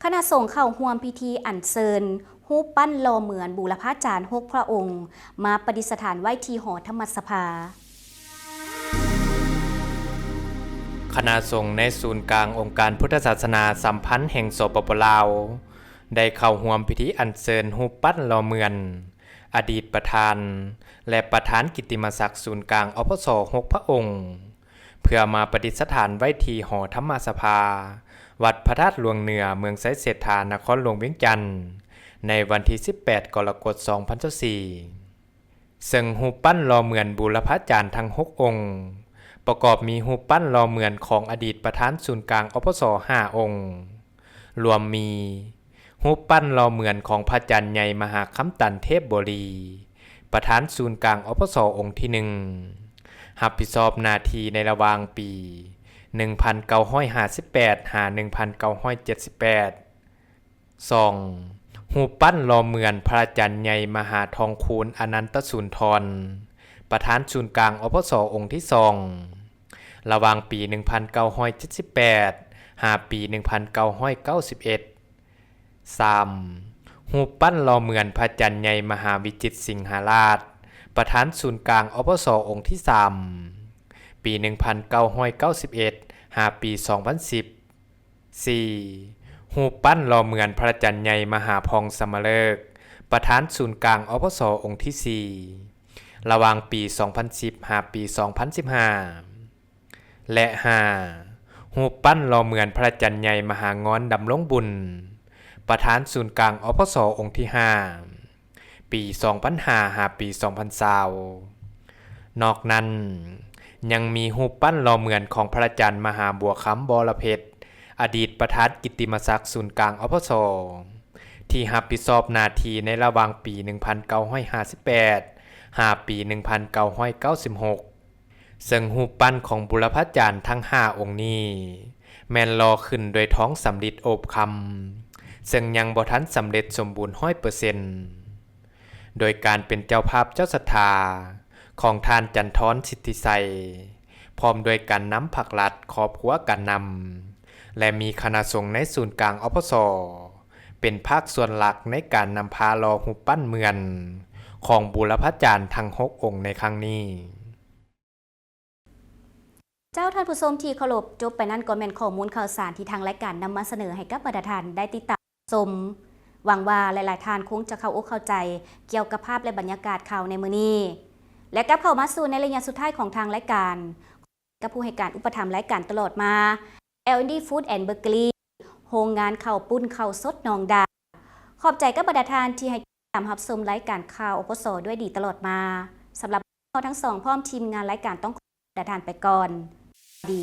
ຄະນະສົງເຂົ້າຮ່ວມພິທີອັນເຊີນຮູບປັ້ນຫຼໍ່ເໝືອນບູລະພາຈານຫົກພະອົງ ມາປະດິດສະຖານໄວ້ທີ່ຫໍທຳມະສະພາ. ຄະນະສົງໃນສູນກາງອົງການພຸດທະສາສະໜາສຳພັນແຫ່ງ ສປປ ລາວ ໄດ້ເຂົ້າຮ່ວມພິທີອັນເຊີນຮູບປັ້ນຫຼໍ່ເໝືອນ ອະດີດປະທານ ແລະ ປະທານກິດຕິມະສັກສູນກາງ ອພສ ຫົກພະອົງ ເພື່ອມາປະດິດສະຖານໄວ້ທີ່ຫໍທຳມະສະພາ ວັດພະທາດຫຼວງເໜືອ ເມືອງໄຊເສດຖາ ນະຄອນຫຼວງວຽງຈັນ ໃນວັນທີສິບແປດ ກໍລະກົດ ສອງພັນຊາວສີ່ ເຊິ່ງຮູບປັ້ນຫຼໍ່ເໝືອນບູລະພາຈານທັງຫົກອົງ ປະກອບມີຮູບປັ້ນຫຼໍ່ເໝືອນຂອງອະດີດປະທານສູນກາງ ອພສ ຫ້າອົງ ລວມມີ ຮູບປັ້ນຫຼໍ່ເໝືອນຂອງພະອາຈານໃຫຍ່ມະຫາຄຳຕັນ ເທບບໍລີ ປະທານສູນກາງ ອພສ ອົງທີໜຶ່ງ ຮັບຜິດຊອບໜ້າທີ່ໃນລະຫວ່າງປີໜຶ່ງພັນເກົ້າຮ້ອຍຫ້າສິບແປດ ຫາ ໜຶ່ງພັນເກົ້າຮ້ອຍເຈັດສິບແປດ. ສອງ, ຮູບປັ້ນຫຼໍ່ເໝືອນພະອາຈານໃຫຍ່ມະຫາທອງຄູນ ອະນັນຕະສຸນທອນ ປະທານສູນກາງ ອພສ ອົງທີສອງ ລະຫວ່າງປີໜຶ່ງພັນເກົ້າຮ້ອຍເຈັດສິບແປດ ຫາປີໜຶ່ງພັນເກົ້າຮ້ອຍເກົ້າສິບເອັດ. ສາມ, ຮູບປັ້ນຫຼໍ່ເໝືອນພະອາຈານໃຫຍ່ມະຫາວິຈິດ ສິງຫາລາດ ປະທານສູນກາງ ອພສ ອົງທີສາມ ປີໜຶ່ງພັນເກົ້າຮ້ອຍເກົ້າສິບເອັດ ຫາປີສອງພັນສິບ. ສີ່, ຮູບປັ້ນຫຼໍ່ເໝືອນພະອາຈານໃຫຍ່ມະຫາຜ່ອງ ສຳມະເລີກ ປະທານສູນກາງ ອພສ ອົງທີສີ່ ລະຫວ່າງປີສອງພັນສິບ ຫາປີສອງພັນສິບຫ້າ. ແລະ ຫ້າ, ຮູບປັ້ນຫຼໍ່ເໝືອນພະອາຈານໃຫຍ່ມະຫາງອນ ດຳລົງບຸນ ປະທານສູນກາງ ອພສ ອົງທີຫ້າ ປີສອງພັນຫ້າ ຫາປີສອງພັນຊາວ. ນອກນັ້ນ ຍັງມີຮູບປັ້ນຫຼໍ່ເໝືອນຂອງພະອາຈານມະຫາບົວຄຳ ວໍລະເພັດ ອະດີດປະທານກິດຕິມະສັກສູນກາງ ອພສ ທີ່ຮັບຜິດຊອບໜ້າທີ່ໃນລະຫວ່າງປີໜຶ່ງພັນເກົ້າຮ້ອຍຫ້າສິບແປດ ຫາປີໜຶ່ງພັນເກົ້າຮ້ອຍເກົ້າສິບຫົກ ເຊິ່ງຮູບປັ້ນຂອງບູລະພາຈານທັງຫ້າອົງນີ້ ແມ່ນຫຼໍ່ຂຶ້ນດ້ວຍທອງສຳລິດໂອບຄຳ ເຊິ່ງຍັງບໍ່ທັນສຳເລັດສົມບູນຮ້ອຍເປີເຊັນ ໂດຍການເປັນເຈົ້າພາບເຈົ້າສັດທາຂອງທ່ານ ຈັນທອນ ສິດທິໄຊ ພ້ອມດ້ວຍການນຳພັກລັດ, ຄອບຄົວການນຳ ແລະ ມີຄະນະສົງໃນສູນກາງ ອພສ ເປັນພາກສ່ວນຫຼັກໃນການນຳພາຫຼໍ່ຮູບປັ້ນເໝືອນຂອງບູລະພາຈານທັງຫົກອົງໃນຄັ້ງນີ້. ເຈົ້າ ທ່ານຜູ້ຊົມທີ່ເຄົາລົບ, ຈົບໄປນັ້ນກໍແມ່ນຂໍ້ມູນຂ່າວສານທີ່ທາງລາຍການນຳມາສະເໜີໃຫ້ກັບບັນດາທ່ານໄດ້ຕິດຕາມຊົມ. ຫວັງວ່າຫຼາຍໆທ່ານຄົງຈະເຂົ້າອົກເຂົ້າໃຈກ່ຽວກັບພາບ ແລະ ບັນຍາກາດຂ່າວໃນມື້ນີ້ ແລະ ກັບເຂົ້າມາສູ່ໃນໄລຍະສຸດທ້າຍຂອງທາງລາຍການ ກັບຜູ້ໃຫ້ການອຸປະຖຳລາຍການຕະຫຼອດມາ ແອລ ເອັນ ດີ Food and Bakery ໂຮງງານເຂົ້າປຸ້ນເຂົ້າສົດໜອງດາ. ຂອບໃຈກັບບັນດາທ່ານທີ່ໃຫ້ກຽດຕິດຕາມຮັບຊົມລາຍການຂ່າວ ອພສ ດ້ວຍດີຕະຫຼອດມາ. ສຳລັບເຮົາທັງສອງ ພ້ອມທີມງານລາຍການ ຕ້ອງຂໍລາທ່ານໄປກ່ອນ. ສະບາຍດີ.